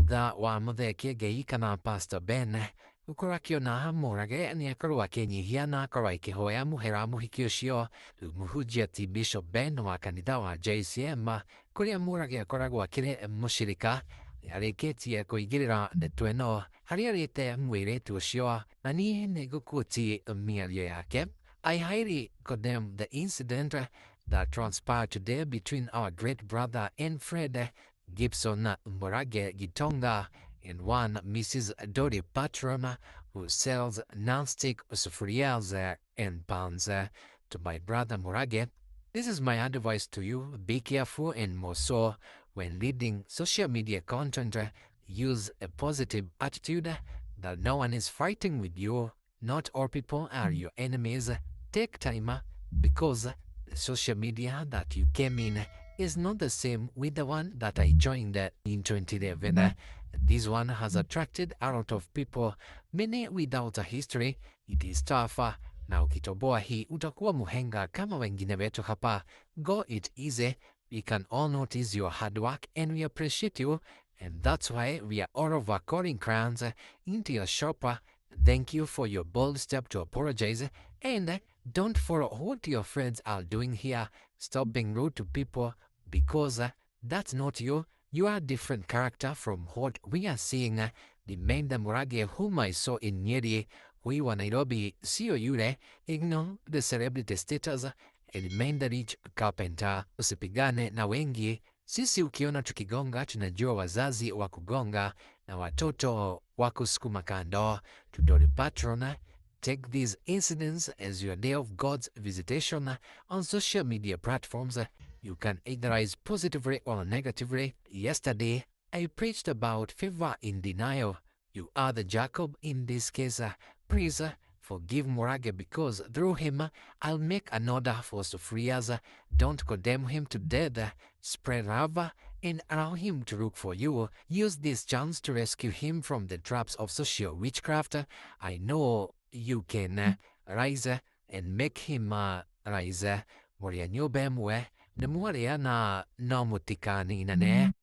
thutha wa muthe Kiengei kana Pastor Ben gukorwo akiona Murage ni akorwo akinyihia na akorwo akihoya muhera muhiki ucio. Riu muhunjia ti Bishop Ben wa kanitha wa JCM kuria Murage akoragwo akiri mucirika arikitie kuingirira ndeto ino haria arite mwiritu ucio, na nie nigukuti miario yake. I highly condemn the incident that transpired today between our great brother and friend Gibson Murage Gitonga and one Mrs. Dori Patron who sells non-stick sufurias and pans to my brother Murage. This is my advice to you. Be careful, and more so when reading social media content. Use a positive attitude that no one is fighting with you. Not all people are your enemies. Take time because the social media that you came in is not the same with the one that I joined in 2011. This one has attracted a lot of people, many without a history. It is tough. Na ukitoboa hii utakuwa muhenga kama wengine wetu hapa. Go it easy. We can all notice your hard work and we appreciate you. And that's why we are all over calling crowns into your shop. Thank you for your bold step to apologize. And don't follow what your friends are doing here. Stop being rude to people because that's not you. You are a different character from what we are seeing. The Menda Murage whom I saw in Nyeri, huyu wa Nairobi sio yule. Ignore the celebrity status and remain the rich carpenter. Usipigane na wengi. Sisi ukiona tukigonga tunajua wazazi wa kugonga na watoto wa kusukuma kando. To the patron, take these incidents as your day of God's visitation. On social media platforms, you can either positively or negatively. Yesterday, I preached about favor in denial. You are the Jacob in this case. Please forgive Murage because through him I'll make an order for Sufrias. Don't condemn him to death. Spread love and allow him to look for you. Use this chance to rescue him from the traps of social witchcraft. I know you can rise and make him rise. Muria nyumba ĩmwe nĩ mwarĩa na no mũtikanine.